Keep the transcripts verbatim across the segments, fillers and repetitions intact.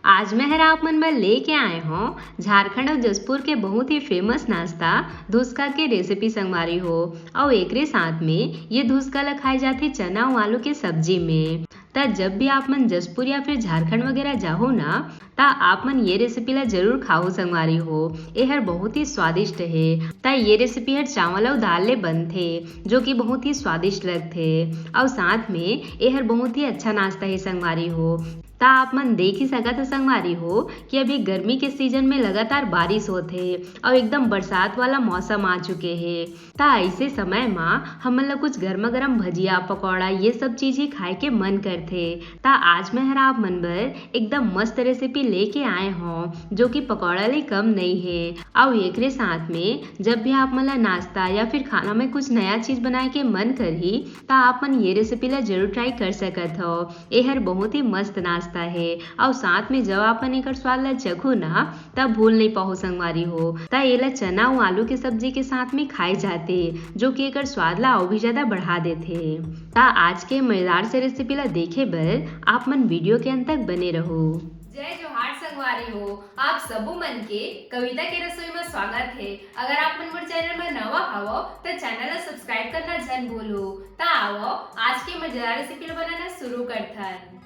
आज मैं हर आप मन बर लेके आए हों झारखंड अउ जशपुर के बहुत ही famous नाश्ता धुसका के recipe संगवारी हो। अउ एकरे साथ में ये धुसका ला खाए जाथे चना अउ आलू के सब्जी में। त जब भी आप मन जशपुर या फिर झारखंड वगैरह जाहो ना, त आप मन ये recipe ला जरूर खाहू संगवारी हो। एहर बहुत ही स्वादिष्ट हे। त ये recipe हर चावल अउ दाल ले बनथे, जो कि बहुत ही स्वादिष्ट लगथे। अउ साथ में एहर बहुत ही अच्छा नाश्ता हे संगवारी हो। त आप मन देख ही सकत हो संगवारी हो कि अभी गर्मी के season में लगातार बारिश होत हे अउ एकदम बरसात वाला मौसम आ चुके हे। त ऐसे समय मा हमन ला कुछ गर्मा गर्म भजिया, पकौड़ा, ये सब चीज ही खाए के मन करथे। त आज मैं हर आप मन बर एकदम मस्त recipe लेके आए हों, जो कि पकौड़ा ले कम नहीं हे। अउ एकरे साथ में जब भी आप मन ला नाश्ता या फिर खाना में कुछ नया चीज बनाए के मन करही, त आप मन ये recipe ला जरूर try कर सकत हो। एहर बहुत ही मस्त नाश्ता हे। अउ साथ में जब आप मन एकर स्वाद ला चखहू ना, त भूल नहीं पाहू संगवारी हो। त एला चना अउ आलू के सब्जी के साथ में खाए जाथे, जो कि एकर स्वाद ला अउ भी ज्यादा बढ़ा देथे। त आज के मजेदार से recipe ला देखे बर आप मन video के अंत तक बने रहू। जय जोहार संगवारी हो, आप सबो मन के कविता के रसोई में स्वागत हे। अगर आप मन मोर channel में नवा हवो, त channel ला subscribe करना झन भूलू। त आवो, आज के मजेदार recipe ला बनाना शुरू करथन।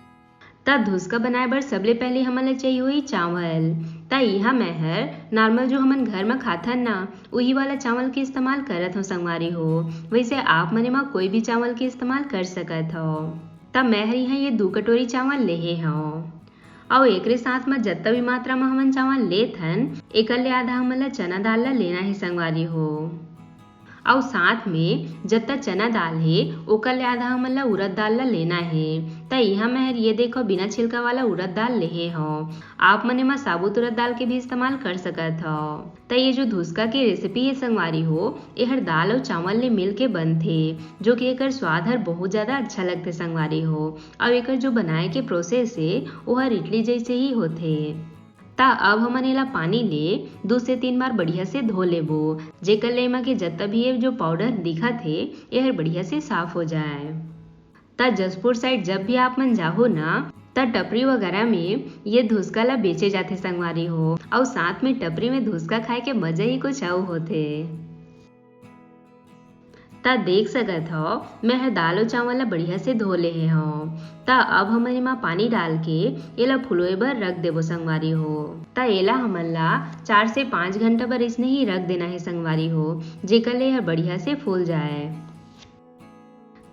त धुसका बनाए बर सबले पहले हमन ला चाहिए होही चावल। त इहाँ मैं हर normal जो हमन घर म खाथन ना, उही वाला चावल के इस्तेमाल करत हव संगवारी हो। वैसे आप मन एमा कोई भी चावल के इस्तेमाल कर सकत हव। त मैं हर इहाँ ये दू कटोरी चावल लेहे हव। अउ एकरे साथ म जत्ता भी मात्रा म हमन चावल लेत हन, एकर ले आधा हमन ला चना दाल ला लेना हे संगवारी हो। अउ साथ में जत्ता चना दाल हे, ओकर ले आधा हमन ला उरद दाल ला लेना हे। त इहाँ मैं हर ये देखो बिना छिलका वाला उरद दाल लेहे हव। आप मन एमा साबुत उरद दाल के भी इस्तेमाल कर सकत हव। त ये जो धुसका के recipe हे संगवारी हो, एहर दाल अउ चावल ले मिल के बनथे, जो कि एकर स्वाद हर बहुत ज्यादा अच्छा लगथे संगवारी हो। अउ एकर जो बनाए के process हे, ओहर इडली जैसे ही होथे। त अब हमन एला पानी ले दू से तीन बार बढ़िया से धो लेबो, जेकर ले एमा के जत्ता भी ये जो powder दिखत हे, एहर बढ़िया से साफ हो जाए। त जशपुर side जब भी आप मन जाहू ना, त टपरी वगैरह में ये धुसका ला बेचे जाथे संगवारी हो, अउ साथ में टपरी में धुसका खाए के मजा ही कुछ अउ होथे। त देख सकत हव, मैं ह दाल अउ चावल ला बढ़िया से धो लेहे हव। त अब हमन एमा पानी डाल के एला फुलोए बर रख देबो संगवारी हो। त एला हमन ला चार से पाँच घंटा बर अइसने ही रख देना हे संगवारी हो, जेकर ले एह बढ़िया से फूल जाए।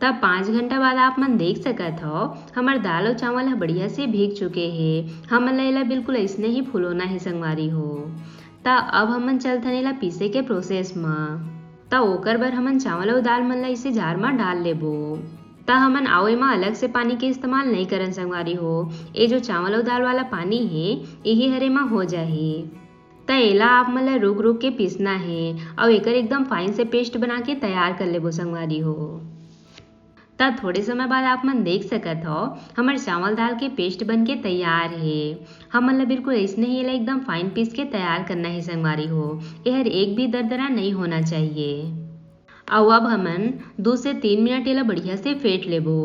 त पाँच घंटा बाद आप मन देख सकत हव, हमर दाल अउ चावल ह बढ़िया से भीग चुके हे। हमन ला एला बिल्कुल अइसने ही फुलोना हे संगवारी हो। त अब हमन चलथन एला पीसे के process म। त ओकर बर हमन चावल अउ दाल मन ला इसे जार म डाल लेबो। त हमन अउ एमा अलग से पानी के इस्तेमाल नइ करन संगवारी हो। ए जो चावल अउ दाल वाला पानी हे, इही हर एमा हो जाही। त एला आप मन ला रुक रुक के पीसना हे अउ एकर एकदम fine से paste बना के तैयार कर लेबो संगवारी हो। त थोड़े समय बाद आप मन देख सकत हव, हमर चावल दाल के paste बन के तैयार हे। हमन ला बिल्कुल अइसने ही एला एकदम fine पीस के तैयार करना हे संगवारी हो। एहर एक भी दरदरा नइ होना चाहिए। अउ अब हमन दू से तीन मिनट एला बढ़िया से फेंट लेबो।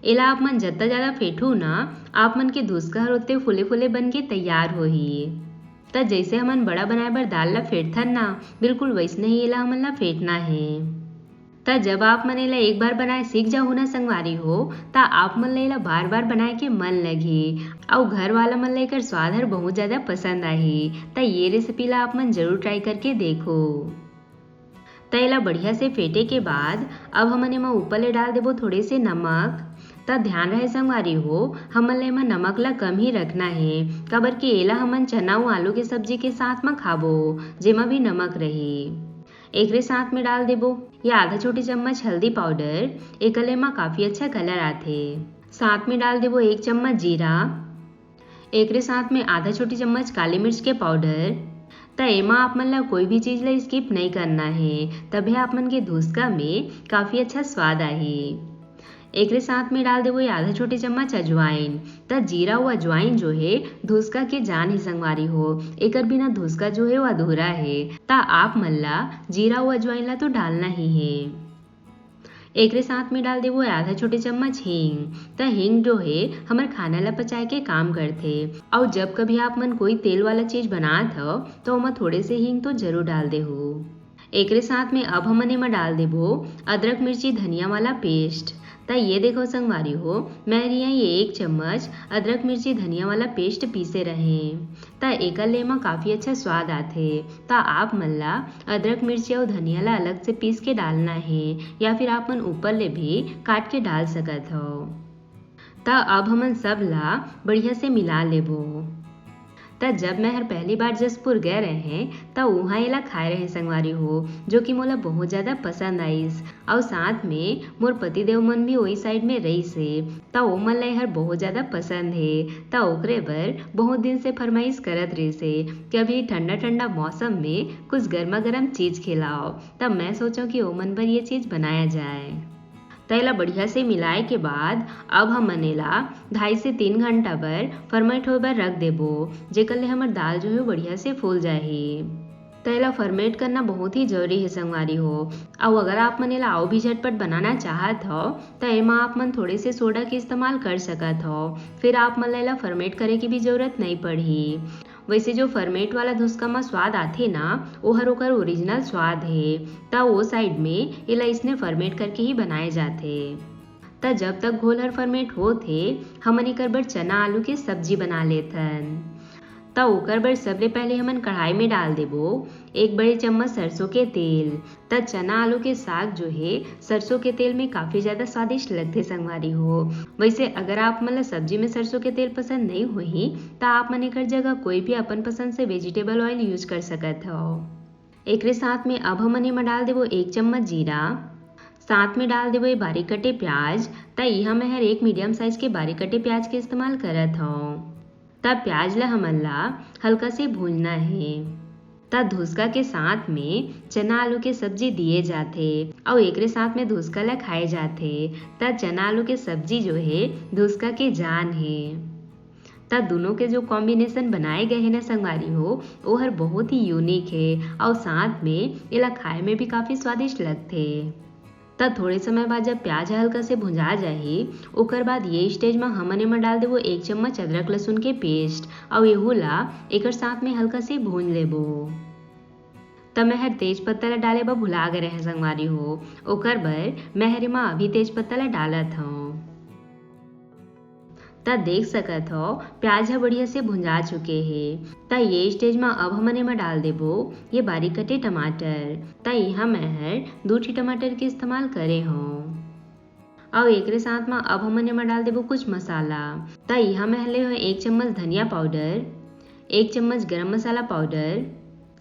एला आप मन जत्ता ज्यादा फेंटहू ना, आप मन के धुसका हर ओत्ते फूले फूले बन के तैयार होही। त जइसे हमन बड़ा बनाए बर दाल ला फेंटथन ना, बिल्कुल वइसने ही एला हमन ला फेंटना हे। त जब आप मन एला एक बार बनाए सीख जाहू ना संगवारी हो, त आप मन ला एला बार-बार बनाए के मन लगही, अउ घर वाला मन ला एकर स्वाद हर बहुत ज्यादा पसंद आही। त ये recipe ला आप मन जरूर try करके देखो। त एला बढ़िया से फेंटे के बाद अब हमन एमा ऊपर ले डाल देबो थोड़े से नमक। त ध्यान रहे संगवारी हो, हमन ला एमा नमक ला कम ही रखना हे, काबर कि एला हमन चना अउ आलू के सब्जी के साथ म खाबो, जेमा भी नमक रही। एकरे साथ में डाल देबो ये आधा छोटी चम्मच हल्दी powder, एकर ले एमा काफी अच्छा colour आथे। साथ में डाल देबो एक चम्मच जीरा, एकरे साथ में आधा छोटी चम्मच काली मिर्च के powder। त एमा आप मन ला कोई भी चीज ला skip नइ करना हे, तभे आप मन के धुसका में काफी अच्छा स्वाद आही। एकरे साथ में डाल देबो ये आधा छोटी चम्मच अजवाइन। त जीरा अउ अजवाइन जो हे धुसका के जान ही संगवारी हो, एकर बिना धुसका जो हे वो अधूरा हे। त आप मन ला जीरा अउ अजवाइन ला तो डालना ही हे। एकरे साथ में डाल देबो आधा छोटे चम्मच हींग। त हींग जो हे, हमर खाना ला पचाए के काम करथे। अउ जब कभी आप मन कोई तेल वाला चीज बनात हव, त ओमा थोड़े से हींग तो जरूर डाल देहू। एकरे साथ में अब हमन एमा डाल देबो अदरक, मिर्ची, धनिया वाला पेस्ट। त ये देखो संगवारी हो, मैं हर इहाँ ये एक चम्मच अदरक, मिर्ची, धनिया वाला पेस्ट पीसे रहें। त एकर ले एमा काफी अच्छा स्वाद आथे। त आप मन ला अदरक, मिर्ची अउ धनिया ला अलग से पीस के डालना हे, या फिर आप मन ऊपर ले भी काट के डाल सकत हव। त अब हमन सब ला बढ़िया से मिला लेबो। त जब मैं हर पहली बार जशपुर गए रहें, त उहाँ एला खाए रहें संगवारी हो, जो कि मोला बहुत ज्यादा पसंद आइस। अउ साथ में मोर पतिदेव मन भी वही साइड में रहिस हे, त ओमन ला एहर बहुत ज्यादा पसंद हे। त ओकरे बर बहुत दिन से फरमाइश करत रहिस हे कि अभी ठंडा ठंडा मौसम में कुछ गर्मा गर्म चीज खिलाओ। त मैं सोचों कि ओमन बर ये चीज बनाया जाए। त एला बढ़िया से मिलाए के बाद अब हमन एला ढाई से तीन घंटा बर फर्मेंट होए बर रख देबो, जेकर ले हमर दाल जो हे बढ़िया से फूल जाही। त एला फर्मेंट करना बहुत ही जरूरी हे संगवारी हो। अउ अगर आप मन एला अउ भी झटपट बनाना चाहत हव, त एमा आप मन थोड़े से सोडा के इस्तेमाल कर सकत हव। फिर आप मन ला एला फर्मेंट करे के भी जरूरत नइ पड़ही। वैसे जो फर्मेंट वाला धुसका म स्वाद आथे ना, ओहर ओकर ओरिजिनल स्वाद हे। त ओ साइड में एला इसने फर्मेंट करके ही बनाए जाथे। त जब तक घोल हर फर्मेंट होत हे, हमन एकर बर चना आलू के सब्जी बना लेथन। त ओकर बर सबले पहले हमन कढ़ाई में डाल देबो एक बड़े चम्मच सरसों के तेल। त चना आलू के साग जो हे, सरसों के तेल में काफी ज्यादा स्वादिष्ट लगथे संगवारी हो। वैसे अगर आप मन ला सब्जी में सरसों के तेल पसंद नइ होही, त आप मन एकर जगह कोई भी अपन पसंद से वेजिटेबल ऑयल यूज कर सकत हव। एकरे साथ में अब हमन एमा डाल देबो एक चम्मच जीरा, साथ में डाल देबो ये बारीक कटे प्याज। त इहाँ मैं हर एक मीडियम साइज के बारीक कटे प्याज के इस्तेमाल करत हव। त प्याज ला हमन ला हल्का से भूंजना हे। त धुसका के साथ में चना आलू के सब्जी दिए जाथे, अउ एकरे साथ में धुसका ला खाए जाथे। त चना आलू के सब्जी जो हे, धुसका के जान हे। त दोनों के जो कॉम्बिनेशन बनाए गए हे ना संगवारी हो, ओहर बहुत ही यूनिक हे, अउ साथ में एला खाए में भी काफी स्वादिष्ट लगथे। त थोड़े समय बाद जब प्याज ह हल्का से भुंजा जाही, ओकर बाद ये स्टेज म हमन एमा डाल देबो एक चम्मच अदरक लहसुन के पेस्ट, अउ एहू ला एकर साथ में हल्का से भूंज लेबो। त मैं हर तेज पत्ता ला डाले बर भुला गे रहें संगवारी हो, ओकर बर मैं हर एमा अभी तेज पत्ता ला डालत हव। त देख सकत हव, प्याज ह बढ़िया से भुंजा चुके हे। त ये स्टेज म अब हमन एमा डाल देबो ये बारीक कटे टमाटर। त इहाँ मैं हर दू ठी टमाटर के इस्तेमाल करे हव। अउ एकरे साथ म अब हमन एमा डाल देबो कुछ मसाला। त इहाँ मैं ले हव एक चम्मच धनिया पाउडर, एक चम्मच गरम मसाला पाउडर,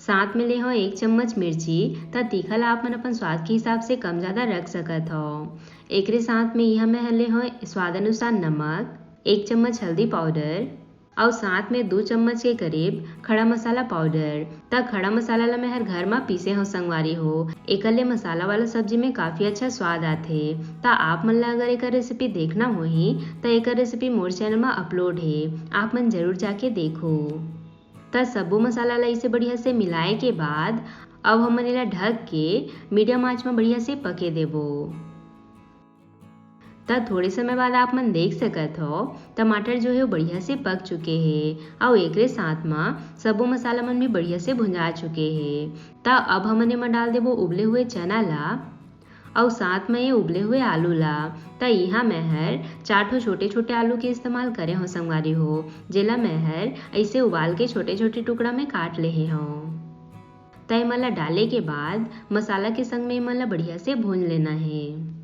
साथ में ले हव एक चम्मच मिर्ची। त तीखा ला आप मन अपन स्वाद के हिसाब से कम ज्यादा रख सकत हव। एकरे साथ में इहाँ मैं ले हव स्वाद अनुसार नमक, एक चम्मच हल्दी पाउडर, अउ साथ में दू चम्मच के करीब खड़ा मसाला पाउडर। त खड़ा मसाला ला मैं हर घर म पीसे हव संगवारी हो, एकर ले मसाला वाला सब्जी में काफी अच्छा स्वाद आथे। त आप मन ला अगर एकर रेसिपी देखना होही, त एकर रेसिपी मोर चैनल म अपलोड हे, आप मन जरूर जाके देखो। त सबो मसाला ला इसे बढ़िया से मिलाए के बाद अब हमन एला ढक के मीडियम आंच म बढ़िया से पके देबो। त थोड़े समय बाद आप मन देख सकत हव, टमाटर जो हे वो बढ़िया से पक चुके हे, अउ एकरे साथ म सबो मसाला मन भी बढ़िया से भुंजा चुके हे। त अब हमन एमा डाल देबो उबले हुए चना ला, अउ साथ में ये उबले हुए आलू ला। त इहाँ मैं हर चार ठो छोटे-छोटे आलू के इस्तेमाल करे हव संगवारी हो, जेला मैं हर ऐसे उबाल के छोटे-छोटे टुकड़ा में काट लेहे हव। त एमन ला डाले के बाद मसाला के संग में एमन ला बढ़िया से भून लेना हे।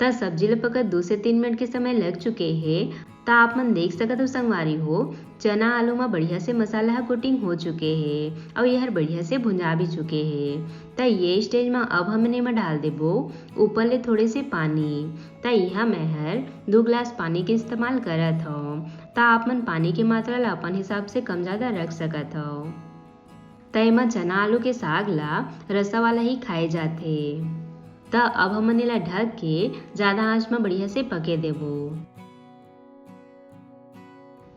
त सब्जी ल पकत दू से तीन मिनट के समय लग चुके हे। त आप मन देख सकत हो संगवारी हो, चना आलू म बढ़िया से मसाला ह कोटिंग हो चुके हे, अउ ये हर बढ़िया से भुंजा भी चुके हे। त ये स्टेज म अब हमन एमा डाल देबो ऊपर ले थोड़े से पानी। त इहाँ मैं हर दू गिलास पानी के इस्तेमाल करत हव। त आप मन पानी के मात्रा ल अपन हिसाब से कम ज्यादा रख सकत हव। त एमा चना आलू के साग ला रसा वाला ही खाए जाथे। त अब हमन एला ढक के जादा आंच म बढ़िया से पके देबो।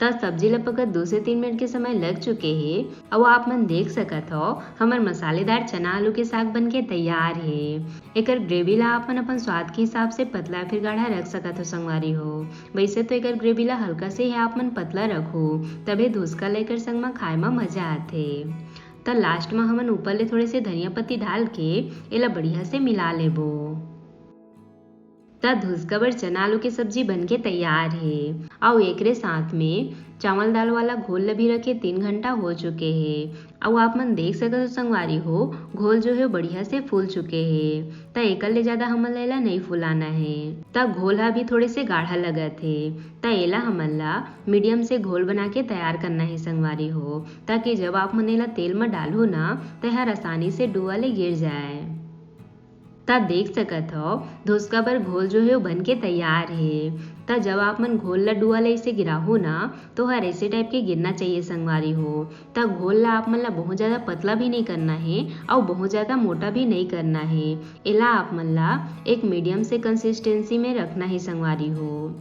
त सब्जी ला पकत दो से तीन मिनट के समय लग चुके हे। अउ आप मन देख सकत हव, हमर मसालेदार चना आलू के साग बन के तैयार हे। एकर ग्रेवी ला आप मन अपन स्वाद के हिसाब से पतला या फिर गाढ़ा रख सकत हो संगवारी हो। वैसे तो एकर ग्रेवी ला हल्का से ही आप मन पतला रखो, तभे धुसका ला एकर संग म खाए म मजा आथे। त लास्ट म हमन ऊपर ले थोड़े से धनिया पत्ती डाल के एला बढ़िया से मिला लेबो। त धुसका बर चना आलू के सब्जी बन के तैयार हे। अउ एकरे साथ में चावल दाल वाला घोल ल भी रखे तीन घंटा हो चुके हे। अउ आप मन देख सकत हो संगवारी हो, घोल जो हे बढ़िया से फूल चुके हे। त एकर ले ज्यादा हमन ला एला नइ फुलाना हे। त घोल ह भी थोड़े से गाढ़ा लगत हे। त एला हमन ला मीडियम से घोल बना के तैयार करना हे संगवारी हो, ताकि जब आप मन एला तेल म डालहू ना, त एहर आसानी से डुआ ले गिर जाए। त देख सकत हव, धुसका बर घोल जो हे, वो बन के तैयार हे। त जब आप मन घोल ला डुआ ले इसे गिराहू ना, तो हर ऐसे टाइप के गिरना चाहिए संगवारी हो। त घोल ला आप मन ला बहुत ज्यादा पतला भी नहीं करना हे, अउ बहुत ज्यादा मोटा भी नहीं करना हे। एला आप मन ला एक मीडियम से कंसिस्टेंसी में रखना हे संगवारी हो।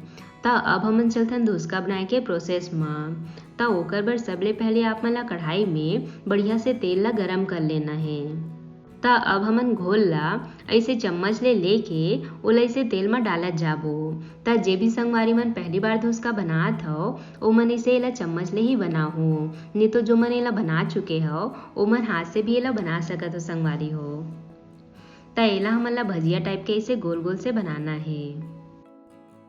त अब हमन चलथन धुसका बनाए के प्रोसेस म। त ओकर बर सबले पहले आप मन ला कढ़ाई में बढ़िया से तेल ला गरम कर लेना हे। त अब हमन घोल ला ऐसे चम्मच ले लेके ओला ऐसे तेल म डालत जाबो। त जे भी संगवारी मन पहली बार धुसका बनात हव, ओमन इसे एला चम्मच ले ही बनाहू, नहीं तो जो मन एला बना चुके हव, ओमन हाथ से भी एला बना सकत हो संगवारी हो। त एला हमन ला भजिया टाइप के ऐसे गोल गोल से बनाना हे।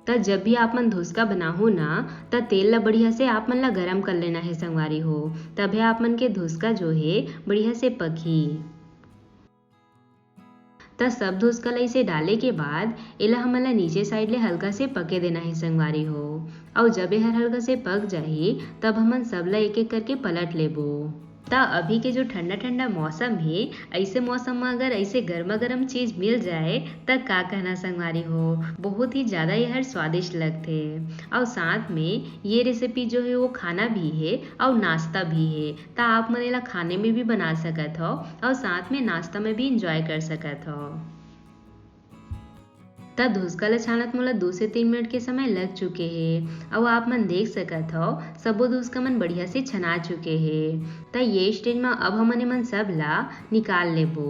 त जब भी आप मन धुसका बनाहू ना, त तेल ला बढ़िया से आप मन ला गरम कर लेना हे संगवारी हो, तभे आप मन के धुसका जो हे बढ़िया से पकही। त सब धुसका ला इसे डाले के बाद एला हमन ला नीचे साइड ले हल्का से पके देना हे संगवारी हो। अउ जब एहर हल्का से पक जाही, तब हमन सब ला एक एक करके पलट लेबो। त अभी के जो ठंडा ठंडा मौसम हे, ऐसे मौसम में अगर ऐसे गर्मा गर्म चीज मिल जाए, त का कहना संगवारी हो, बहुत ही ज्यादा एहर स्वादिष्ट लगथे। अउ साथ में ये रेसिपी जो हे, वो खाना भी हे अउ नाश्ता भी हे। त आप मन एला खाने में भी बना सकत हव अउ साथ में नाश्ता में भी एंजॉय कर सकत हव। त धुसका ल छानत मोला दो से तीन मिनट के समय लग चुके हे। अउ आप मन देख सकत हव, सबो धुसका मन बढ़िया से छना चुके हे। त ये स्टेज म अब हमन एमन सब ला निकाल लेबो।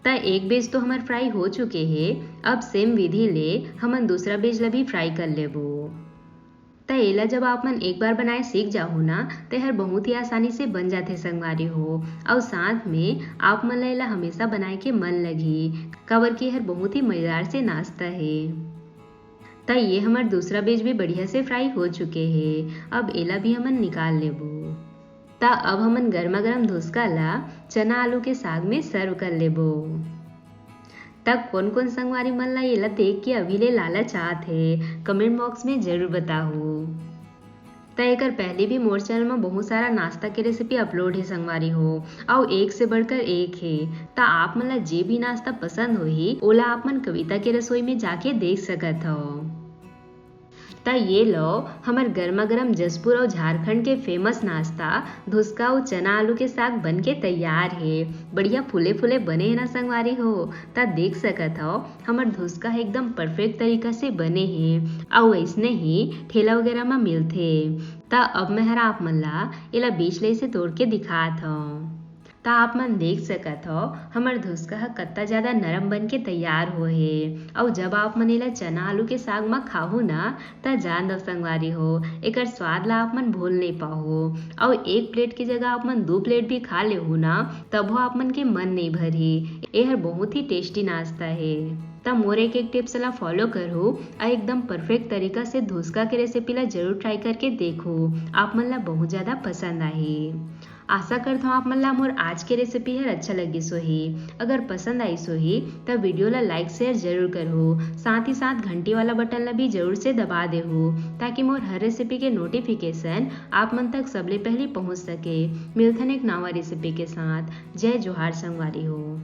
त एक बेच तो हमर फ्राई हो चुके हे, अब सेम विधि ले हमन दूसरा बेच ला भी फ्राई कर लेबो। त एला जब आप मन एक बार बनाए सीख जाहू ना, त एहर बहुत ही आसानी से बन जाथे संगवारी हो। अउ साथ में आप मन ला एला हमेशा बनाए के मन लगही, काबर कि एहर बहुत ही मजेदार से नाश्ता हे। त ये हमर दूसरा बेच भी बढ़िया से फ्राई हो चुके हे। अब एला भी हमन निकाल लेबो। त अब हमन गर्मा गर्म धुसका ला चना आलू के साग में सर्व कर लेबो। त कोन कोन संगवारी मन ला एला देख के अभी ले लालच आत हे, कमेंट बॉक्स में जरूर बताहू। त एकर पहले भी मोर चैनल म बहुत सारा नाश्ता के रेसिपी अपलोड हे संगवारी हो, अउ एक से बढ़कर एक हे। त आप मन ला जे भी नाश्ता पसंद होही, ओला आप मन कविता के रसोई में जाके देख सकत हव। त ये लो, हमर गर्मा गर्म जसपुर अउ झारखंड के फेमस नाश्ता धुसका अउ चना आलू के साग बन के तैयार हे। बढ़िया फूले फूले बने हे ना संगवारी हो। त देख सकत हव, हमर धुसका ह एकदम परफेक्ट तरीका से बने हे, अउ अइसने ही ठेला वगैरह म मिलथे। त अब मैं हर आप मन ला एला बीच ले से तोड़ के दिखात हव। त आप मन देख सकत हव, हमर धुसका ह कत्ता ज्यादा नरम बन के तैयार होए हे। अउ जब आप मन एला चना आलू के साग म खाहू ना, त जान दव संगवारी हो, एकर स्वाद ला आप मन भूल नइ पाहू। अउ एक प्लेट के जगह आप मन दू प्लेट भी खा लेहू ना, तभो आप मन के मन नइ भरही। एहर बहुत ही टेस्टी नाश्ता हे। त मोर एक एक टिप्स ला फॉलो करहू, अउ एकदम परफेक्ट तरीका से धुसका के रेसिपी ला जरूर ट्राई करके देखहू, आप मन ला बहुत ज्यादा पसंद आही। आशा करत हव आप मन ला मोर आज के रेसिपी हर अच्छा लगिस होही। अगर पसंद आइस होही, त वीडियो ला लाइक शेयर जरूर करहू, साथ ही साथ घंटी वाला बटन ला भी जरूर से दबा देहू, ताकि मोर हर रेसिपी के नोटिफिकेशन आप मन तक सबले पहली पहुंच सके। मिलथन एक नवा रेसिपी के साथ। जय जोहार संगवारी हो।